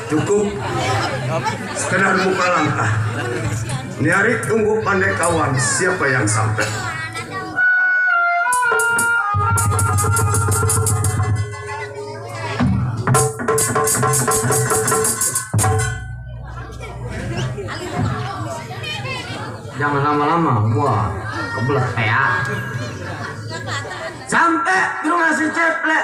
Cukup sekedar muka langkah. Niari tunggu pandai kawan siapa yang sampai. Jangan lama-lama, gua kebelet kayak. Sampai terus ngasih ceplek.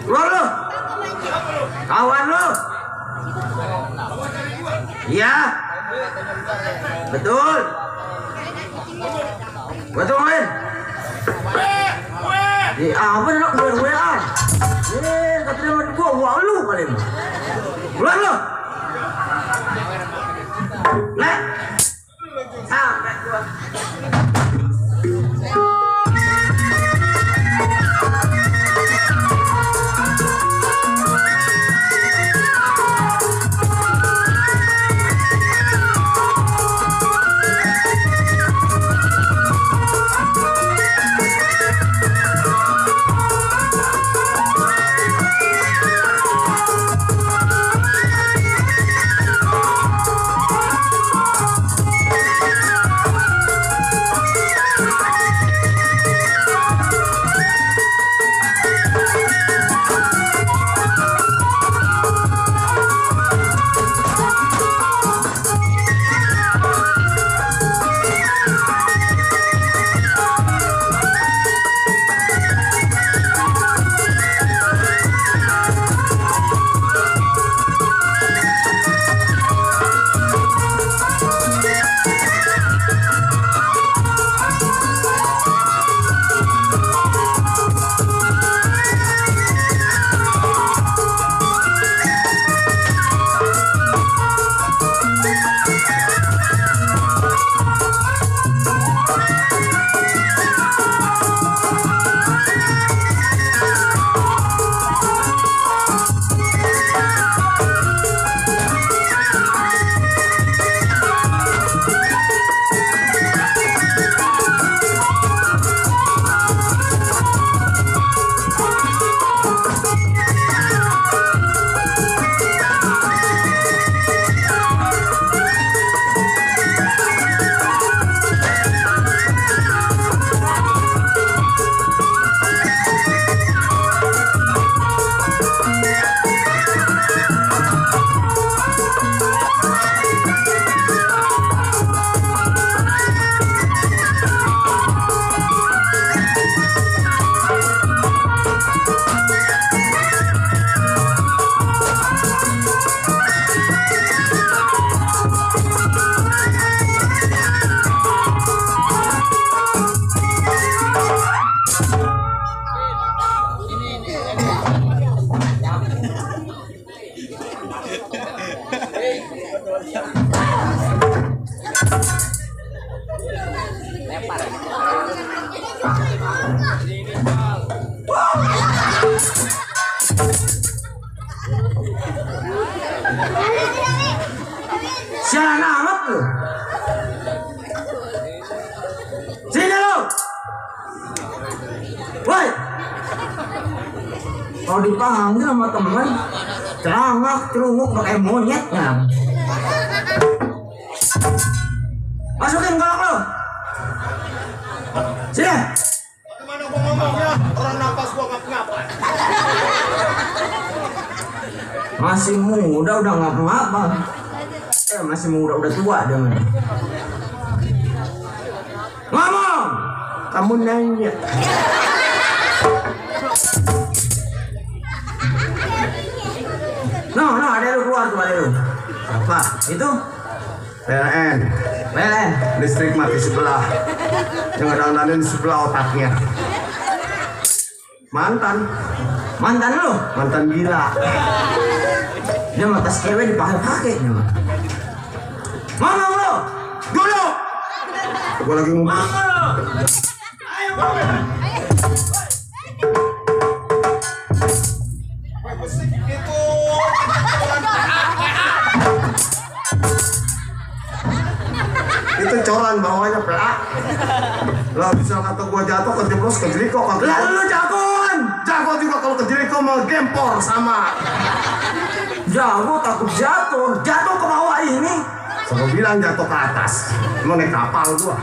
Keluar lu. Kawan lu. Iya. Betul. Betul, men. Apa nak WA? Katanya sama gua lu kali ini. Keluar lu. Sampai gua. Siaran amat lu. Sini lu. Woi. Kalau dipanggil sama temen, celangak celunguk pakai monyetnya. Masukin kolak lu. Sini. Gimana gua ngomongnya? Orang napas gua ngapa-ngapa. Masih muda udah ngapa-ngapa. Masih muda udah tua dengan. Ngomong. Kamu nanya. No, ada lu keluar tuh, ada lu. Apa? Itu? PLN. Listrik mati sebelah. Yang ada di sebelah otaknya. Mantan lu? Mantan gila. Dia mata cewek dipakai-pakai nih, mah. Ngomong lu. Dulu. Gua lagi ngomong. Ayo, ngomong. Itu coran bawahnya pelak. Lah bisa kata gua jatuh kejeblos kejelikok. Lah lu jagoan. Jago juga kalau kejelikok mau gempor sama. Jago takut jatuh ke bawah ini. Saya bilang jatuh ke atas. Mau naik kapal gua.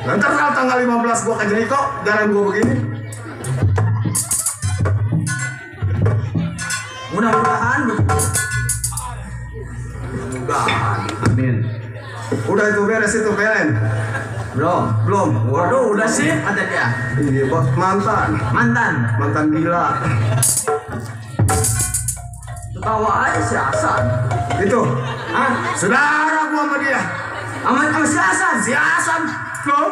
Nanti kalau tanggal 15 gua ke Jeriko, jalan gua begini. Mudah-mudahan. Amin. Udah itu beres itu Belen. Belum. Waduh, udah sip kata dia. Iya, bos mantan gila. Ketawa aja si Hasan. Itu, Hah? saudara gua sama dia. Sama si Hasan. Si Hasan, loh,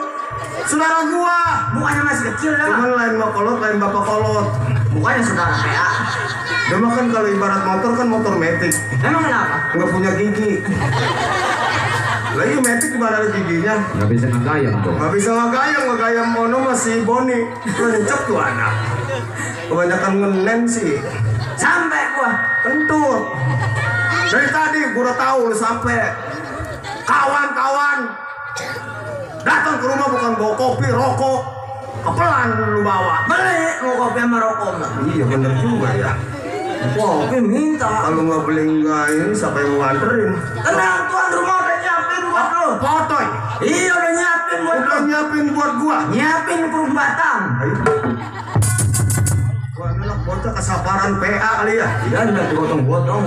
saudara gua. Mukanya masih kecil ya. Cuman lain bapak kolot, lain bapak kolot. Mukanya saudara PA. Dia mah kan kalau ibarat motor kan motor metik, Emang kenapa? nggak punya gigi. Lagi metik gimana ada giginya? Nggak bisa ngegayang tuh. Nggak bisa ngegayang mono masih Boni. Lencek tuh anak. Kebanyakan ngenen sih. Sampai gua. Kentut. Dari tadi gua udah tahu lu sampai. Kawan-kawan datang ke rumah bukan bawa kopi, rokok, kepelan lu bawa. Beli mau kopi sama rokok nggak? Iya bener juga ya. Kopi minta. Kalau nggak beli enggak ini siapa yang mau nganterin? Tenang, tuan rumah udah nyiapin buat lo. Potoy. Iya udah nyiapin buat lo. Udah nyiapin buat gua. Nyiapin kurung batang. Wah, anak bocah kesabaran PA kali ya. Iya udah digotong-gotong.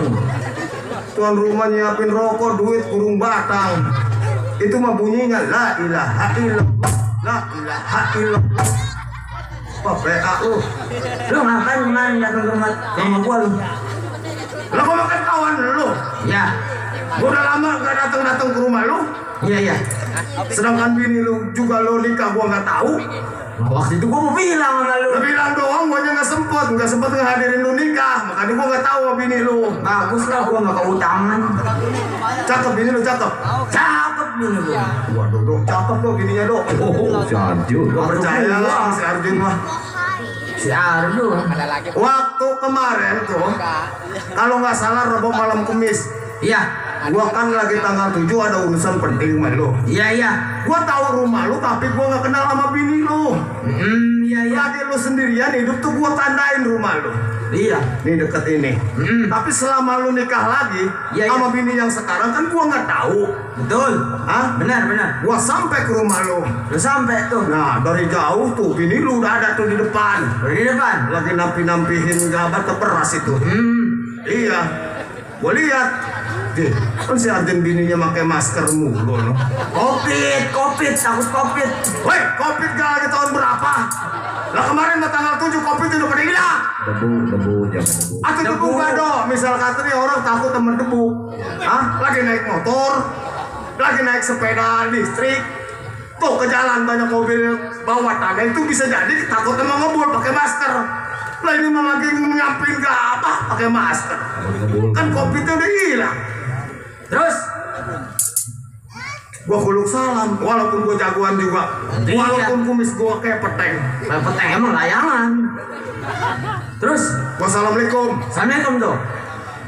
Tuan rumah nyiapin rokok, duit kurung batang. Itu mah bunyinya la ilaha illallah, la ilaha illallah. Apa PA lu? Lu ngapain kemarin datang ke rumah sama gua lu? Lah gua makan kawan lu. Ya. Gua udah lama gak datang ke rumah lu. Iya. Sedangkan bini lu juga lu nikah gua nggak tahu. Nah, waktu itu gua mau bilang sama lu. Lu bilang doang, gua aja nggak sempet ngehadirin lu nikah. Makanya gua nggak tahu sama bini lu. Bagus lah gua nggak keutangan. Cakep bini lu, cakep. Cakep bini gua. Waduh, dok, cakep dok bininya dok. Oh, si Arjun. Gua percaya lah sama si Arjun mah. Si Arjun. Waktu kemarin tuh, kalau nggak salah Rebo malam Kemis, Iya. gua kan lagi tanggal 7 ada urusan penting sama lu. Iya. Gua tahu rumah lu tapi gua nggak kenal sama bini lu. Iya. Lagi lu sendirian hidup tuh gua tandain rumah lu. Iya. Nih deket ini. Tapi selama lu nikah lagi Iya. sama bini yang sekarang kan gua nggak tahu. Betul. Hah? Benar. Gua sampai ke rumah lu. Udah sampai tuh. Nah dari jauh tuh bini lu udah ada tuh di depan. Di depan. Lagi nampihin gabat ke beras itu. Iya. Gua lihat. Kan si Arjen bininya pakai masker mulu no. Covid, takut Covid. Woi, Covid gak lagi tahun berapa? Lah kemarin tanggal 7 Covid udah pada hilang. Debu, jangan debu. Atau debu gak dong? Misal kata nih orang takut temen debu. Hah? Lagi naik motor, lagi naik sepeda listrik. Tuh ke jalan banyak mobil bawa tangga itu bisa jadi takut emang ngebul pakai masker. Lah ini mah lagi ngapain ke apa? Pakai masker. Kan Covid udah hilang. Terus Gua kuluk salam, walaupun gua jagoan juga, walaupun kumis gua kayak peteng. peteng emang layangan. Terus Wassalamualaikum. Assalamualaikum tuh.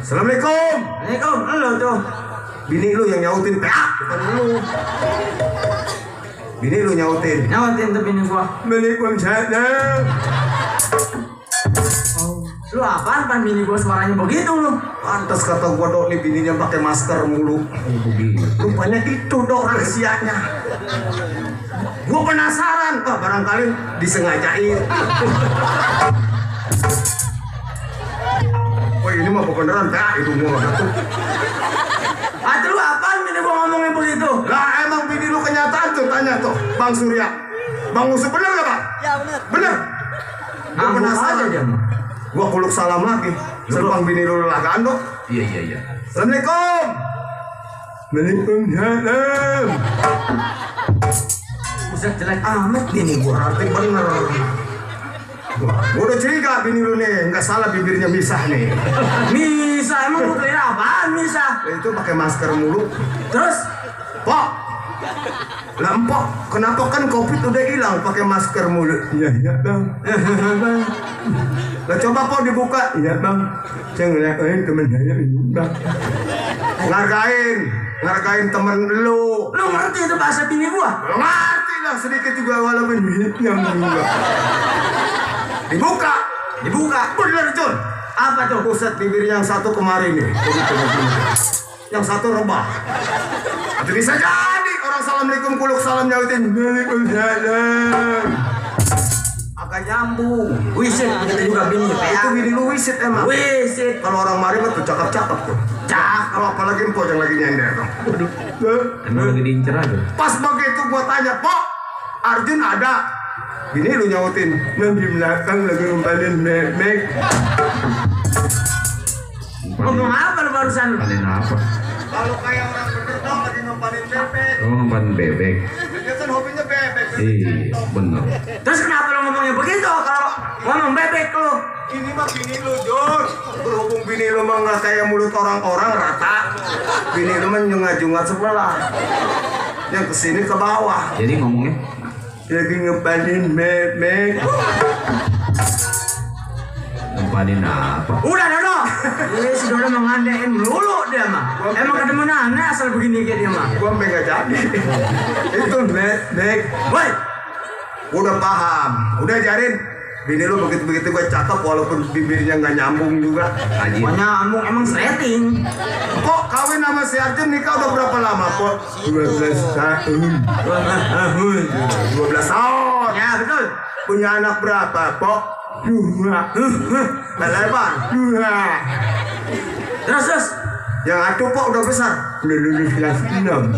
Assalamualaikum. Assalamualaikum. Halo tuh. Bini lu yang nyautin PA, bukan lu. Bini lu nyautin. Nyawatin tuh bini gua. Waalaikumsalam. Lu apaan pan bini gua suaranya begitu lu? Pantas kata gua dok nih bininya pakai masker mulu. Rupanya itu dok rahasianya. Gua penasaran, barangkali disengajain. Wah ini mah beneran PA itu mulu. Lu apaan bini gua ngomongin begitu? Lah emang bini lu kenyataan tuh tanya tuh Bang Surya. Bang Usup bener gak Bang? Ya bener. Bener. Gua Ngambuk penasaran aja dia mah. Gua kuluk salam lagi. Serbang bini lu lagaan dok. Iya. Assalamualaikum. Waalaikumsalam. Buset jelek amat bini gua. Berarti bener. Gua udah curiga bini lu nih, nggak salah bibirnya misah nih. Misa emang lu kira apaan Misa? Itu pakai masker mulu. Terus Pok. Lah empok, kenapa kan Covid udah hilang pakai masker mulu? Iya Bang. Lah coba Pok dibuka. Iya Bang. Saya ngeliatin temen saya ini Bang. Ngargain temen lu. lu ngerti itu bahasa bini gua? Ngerti lah sedikit juga walaupun yang enggak. Dibuka. Dibuka. Bener Jun. Apa tuh? Buset, bibir yang satu kemarin nih. Yang satu rebah. Itu bisa jadi orang assalamualaikum kuluk salam nyautin waalaikumsalam. Agak nyambung. Wisit begitu juga bini. Itu bini lu wisit emang. Wisit. Kalau orang mari mah tuh cakep-cakep tuh. Kalau apalagi empok yang lagi nyender tuh. Emang lagi diincer aja. Pas begitu gua tanya, "Pok, Arjun ada?" Bini lu nyautin, "Nah di belakang lagi ngumpanin memek." Ngomong apa lu barusan? Panen apa? Kalau kayak orang bener dong lagi ngempanin bebek. Oh, ngumpan bebek. Dia kan hobinya bebek. Iya, bener. Terus kenapa lu ngomongnya begitu kalau ngomong bebek lu? Ini mah bini lu, Jun. Berhubung bini lu mah nggak kayak mulut orang-orang rata. Bini lu mah nyungat-nyungat sebelah. Yang kesini ke bawah. Jadi ngomongnya Lagi ngepanin bebek. ngumpanin apa? Udah Dodo. Iya si Dodo mengandain melulu dia mah. Emang kedemenannya asal begini kayak dia mah. Gua sampai nggak jadi. Itu bebek. Woi, Udah paham. Udah ajarin. Bini lu begitu-begitu gue cakep walaupun bibirnya nggak nyambung juga. Haji. pokoknya emang setting. Kok kawin sama si Arjun nikah udah berapa lama, Pok? 12 tahun. 12 tahun. Ya betul. Punya anak berapa, Pok? 2. Lebar. 2. Terus. Yang satu, Pok, udah besar. Udah lulus kelas 6.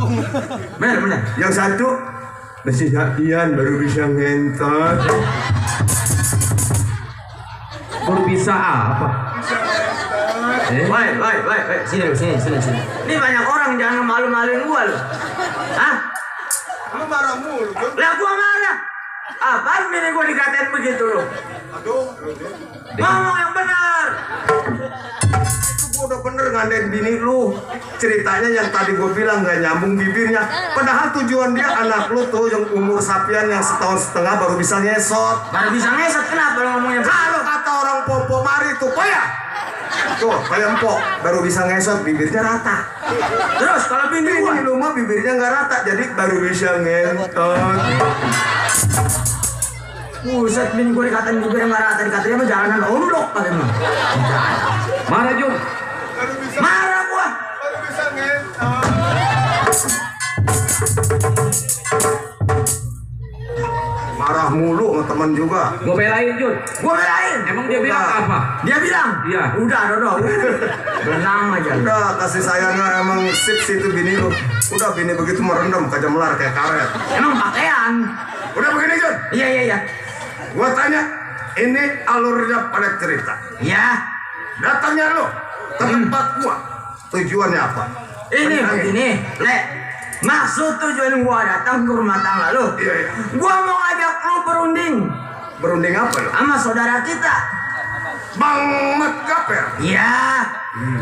Benar. Yang satu masih latihan baru bisa ngentot. Baru bisa apa? Woi, sini. Ini banyak orang jangan malu-maluin gua lu. Hah? Lu marah mulu, Jun. Lah gua marah. Apaan bini gua dikatain begitu lu? Aduh. Ngomong yang benar. Gua udah bener ngandain bini lu. Ceritanya yang tadi gua bilang gak nyambung bibirnya. Padahal tujuan dia anak lu tuh yang umur sapian yang setahun setengah baru bisa ngesot. Baru bisa ngesot kenapa lu ngomongnya Kalau kata orang popo mari tuh ya. Tuh kayak empok baru bisa ngesot bibirnya rata. Terus kalau bini gua Bini lu mah bibirnya nggak rata jadi baru bisa ngentot. buset bini gua dikatain bibirnya nggak rata dikatain mah jalanan ondok kali mah. Marah Jun. Baru bisa Marah gua. baru bisa ngentot. Marah mulu sama teman juga. Gue belain Jun. Gua belain. Emang dia bilang apa? Dia bilang, Iya. Udah Dodo. Benang aja. Udah kasih sayangnya emang sip sih itu bini lu. Udah bini begitu merendam kejemelar kayak karet. Emang pakaian. Udah begini Jun. Iya. Gua tanya, ini alurnya pada cerita. Ya. Datangnya lu ke tempat gua. Tujuannya apa? Ini Benangin. begini, Le. Maksud tujuan gua datang ke rumah tangga lu. Iya. Gua mau ajak lu berunding Berunding apa lu? sama saudara kita. Bang Mat Gaper. Iya.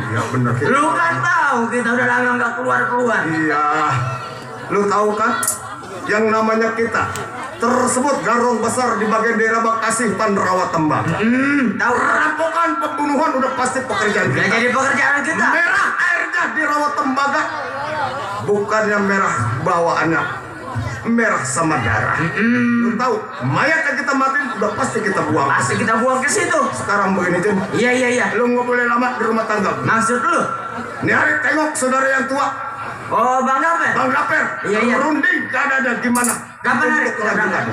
Iya bener. Lu kan tahu kita udah lama nggak keluar. Iya. Lu tahu kan? Yang namanya kita tersebut garong besar di bagian daerah Bekasi Panderawat Tembak. Tahu. Perampokan pembunuhan udah pasti pekerjaan Udah kita. jadi pekerjaan kita. Merah airnya di Rawat Tembaga. Bukannya merah bawaannya. Merah sama darah. Lu tahu, mayat yang kita matiin udah pasti kita buang. Pasti kita buang ke situ. Sekarang begini Jun. Iya. Lu nggak boleh lama di rumah tangga. Maksud lu? Nih hari tengok saudara yang tua. Oh, Bang Gaper. Bang Gaper. Iya. Runding keadaannya gimana? Kapan hari? Untuk lagi nggak?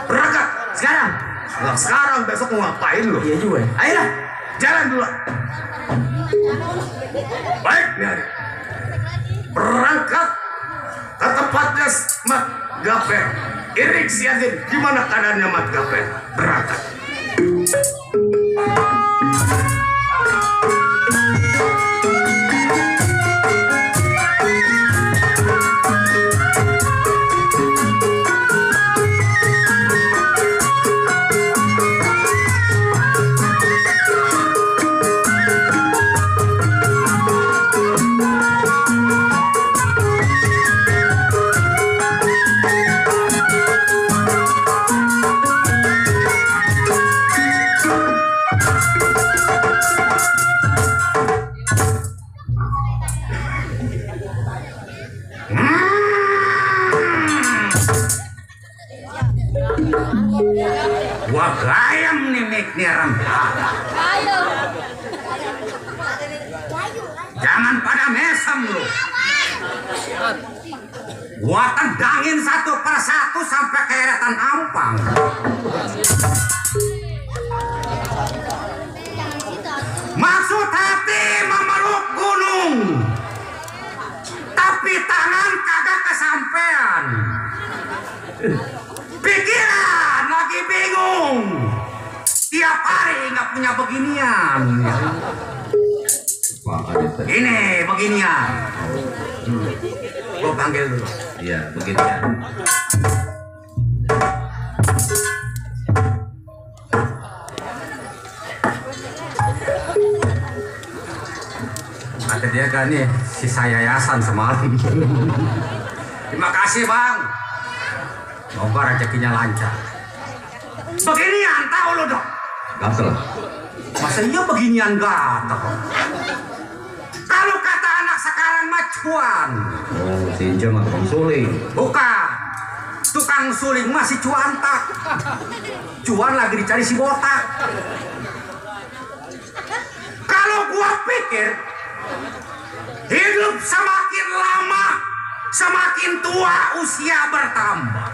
Berangkat. Sekarang? Nah, sekarang besok mau ngapain lu? Iya juga. Ayolah. Jalan dulu. Baik nih hari. Berangkat ke tempatnya Mat Gaper. Irik siatin gimana keadaannya Mat Gaper. Berangkat. Gua gayam nih mik nih rempah. Jangan pada mesem lu. Gua tendangin satu persatu sampai keretan ampang. Maksud hati memeluk gunung, tapi tangan kagak kesampean. Pikiran lagi bingung, tiap hari nggak punya beginian. Ini beginian. Gua panggil dulu. Iya, beginian. Kata dia kan nih sisa yayasan semalam. Terima kasih bang. Semoga rezekinya lancar. Beginian tahu lo dok? Gatel. Masa iya beginian gatel? Kalau kata anak sekarang macuan. Oh, si Injo mah tukang suling. Bukan. Tukang suling masih cuantak. Cuan lagi dicari si botak. Kalau gua pikir hidup semakin lama, semakin tua usia bertambah.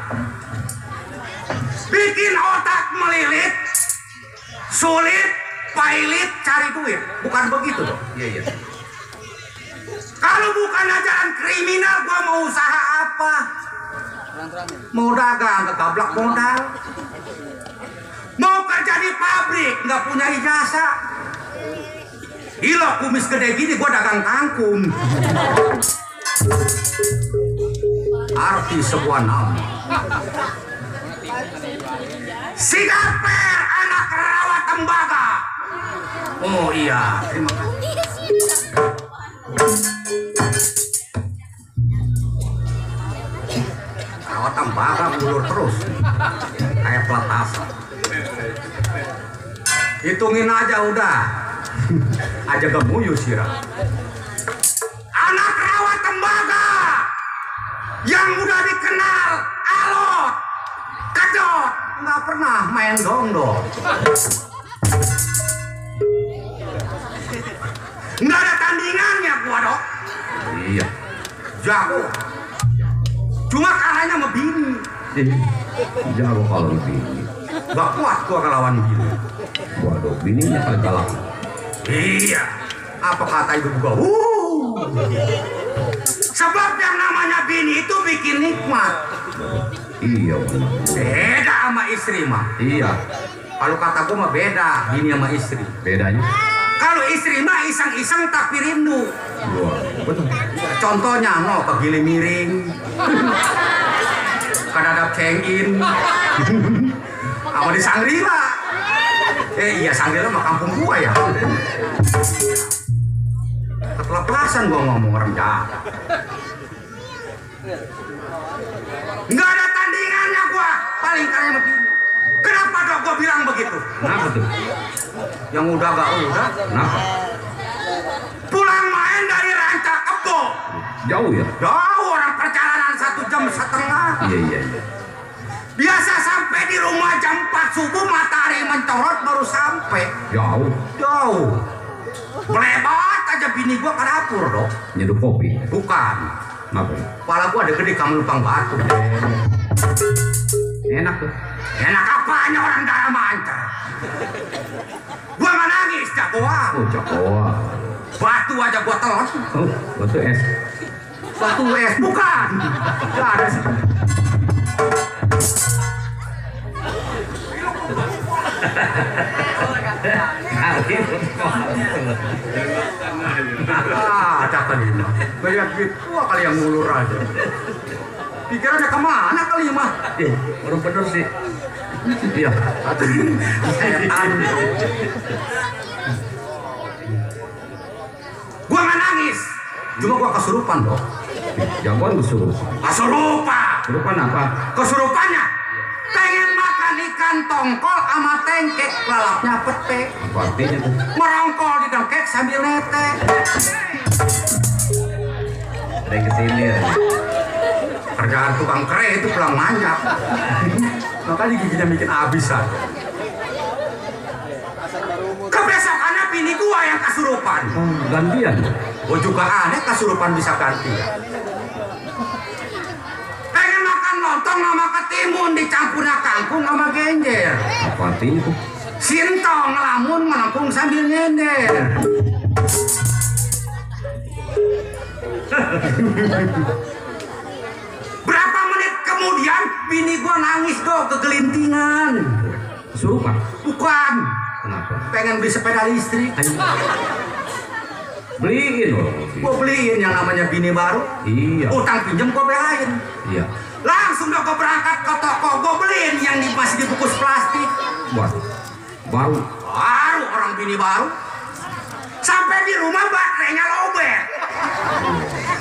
Bikin otak melilit, sulit, pailit cari duit. Bukan begitu dong? Iya, iya. Kalau bukan ajaran kriminal, gua mau usaha apa? Mau dagang, kegablak modal. Mau kerja di pabrik, nggak punya ijazah. Gila, kumis gede gini gua dagang kangkung. Arti sebuah nama. Si Gaper, anak rawat tembaga. Oh iya, terima kasih. Rawat tembaga mulur terus, kayak peletasan. Hitungin aja udah, aja gemuyu sirah. Anak rawat tembaga yang udah dikenal alot, kedot, nggak pernah main dongdong. Nggak ada tandingannya gua dok. Iya. Jago. Cuma kalahnya sama bini. Jago kalau bini. Gak kuat gua ngelawan bini. Waduh, bininya paling galak. Iya. Apa kata ibu gua? Sebab yang namanya bini itu bikin nikmat. Iya, benar. Beda sama istri mah. Iya. Kalau kata gua mah beda bini sama istri. Bedanya? Kalau istri mah iseng-iseng tapi rindu. Wah, betul. Contohnya no kegili miring. Kadadap cengin. Sama di Sangrila. Iya Sangrila mah kampung gua ya. Ketelepasan gua ngomong rendah. Nggak ada tandingannya gua. Paling kaya begini. Kenapa dok gua bilang begitu? Kenapa tuh? Yang udah gak udah. Kenapa? Pulang main dari Ranca Kebo. Jauh ya? Jauh orang perjalanan 1,5 jam. Iya, iya, iya. Biasa sampai di rumah jam 4 subuh matahari mencorot baru sampai. Jauh. Jauh. Melebat aja bini gua ke dapur dong. Nyeduh kopi. Bukan. Kenapa? Kepala gua ada gede kamu lupang batu. Enak tuh. Enak apanya orang darah mancar. Gua nggak nangis jagoan. Oh, Jakoa. Batu aja gua telan. Oh, batu es. Batu es bukan. Gak ada sih. Ada kali mah. Banyak duit gua kali yang ngulur aja. Pikirannya kemana kali mah? Orang bener sih. Iya. Setan. Gua nggak nangis. Cuma gua kesurupan dong. Jagoan kesurupan. Kesurupan. Kesurupan apa? Kesurupannya pengen makan ikan tongkol sama tengkek, lalapnya pete. Apa artinya tuh? Merongkol di dengkek sambil nete. Ada yang kesini ya. Kerjaan tukang kere itu pulang manjak. Makanya giginya bikin habis aja. Kebesokannya bini gua yang kasurupan. Oh, gantian. Gua juga aneh kasurupan bisa gantian. Pengen makan lontong sama ketimun dicampurnya kangkung sama genjer. Apa artinya tuh? Sintong ngelamun melengkung sambil nyender. Berapa menit kemudian bini gua nangis do kegelintingan. Kesurupan? Bukan, Kenapa? pengen beli sepeda listrik. Ayo. Beliin loh. Gua beliin yang namanya bini baru. Iya. Utang pinjem gua belain. Iya. Langsung dong gua berangkat ke toko, gua beliin yang masih dibungkus plastik. Waduh. Baru. Baru orang bini baru. Sampai di rumah baterainya